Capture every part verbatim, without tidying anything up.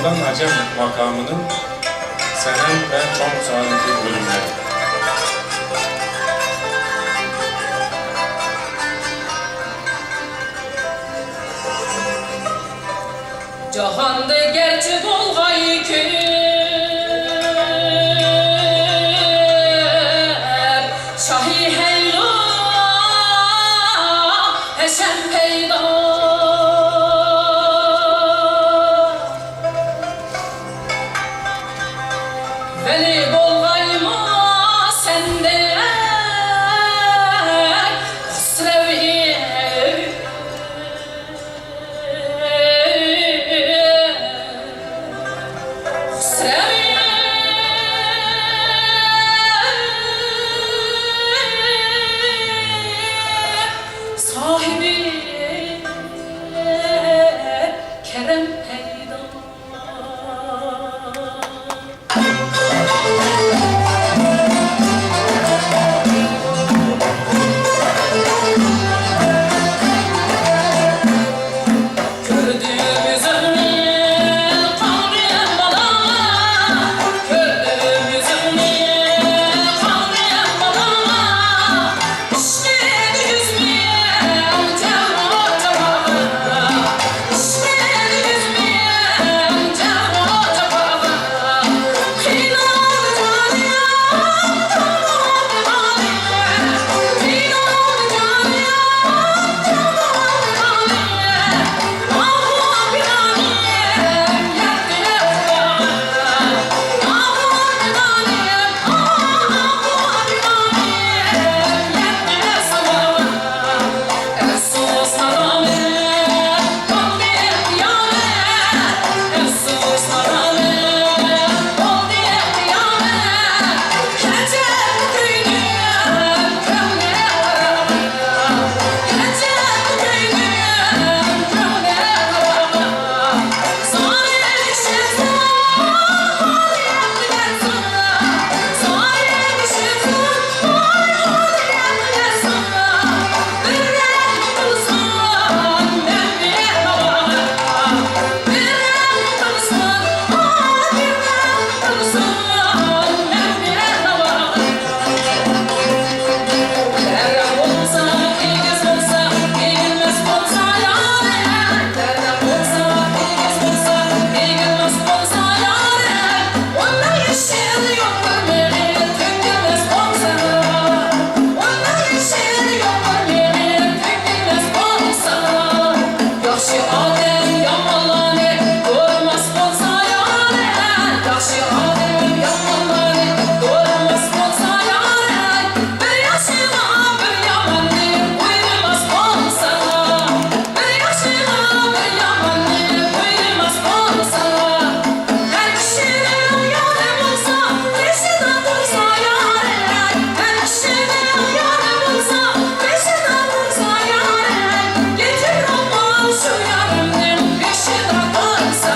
ئاجەم ماقامىنىڭ سەنەم ۋە چوڭ سانىدىكى بۆلۈملىرى. جاھاندا گەرچە بولغاي كۆپ شاھى ھەيلو ھەشەم پەيدا، ۋەلى بولغايمۇ سەندەك خۇسرەۋ. ساھىبى كەرەم پەيدا. ياخشى ئادەم يامانلارنى كۆرمەس بولسا يارەك، ياخشى ئادەم يامانلارنى كۆرمەس بولسا يارەك، بىر ياخشىغا بىر ياماننى ئويلىماس بولسا، بىر ياخشىغا بىر ياماننى ئويلىماس بولسا، ھەر كىشىنىڭ يارى بولسا، بېشىدا تۇرسا يارەك، ھەر كىشىنىڭ يارى بولسا، بېشىدا تۇرسا يارەك، يېتىم روھۇم شۇ يارىمنىڭ بېشىدا تۇرسا،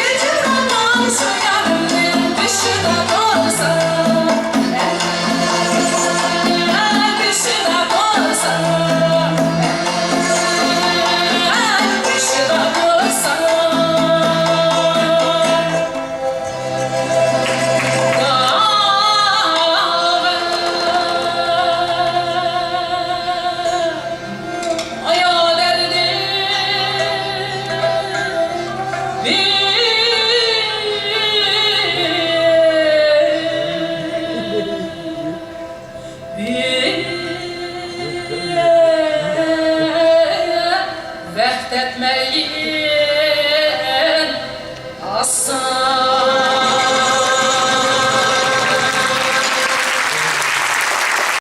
يېتىم روھۇم شۇ يارىمنىڭ بېشىدا تۇرسا، بېشىدا تۇرسا، بېشىدا تۇرسا. ۋەھدەت مەيىن ئاسان.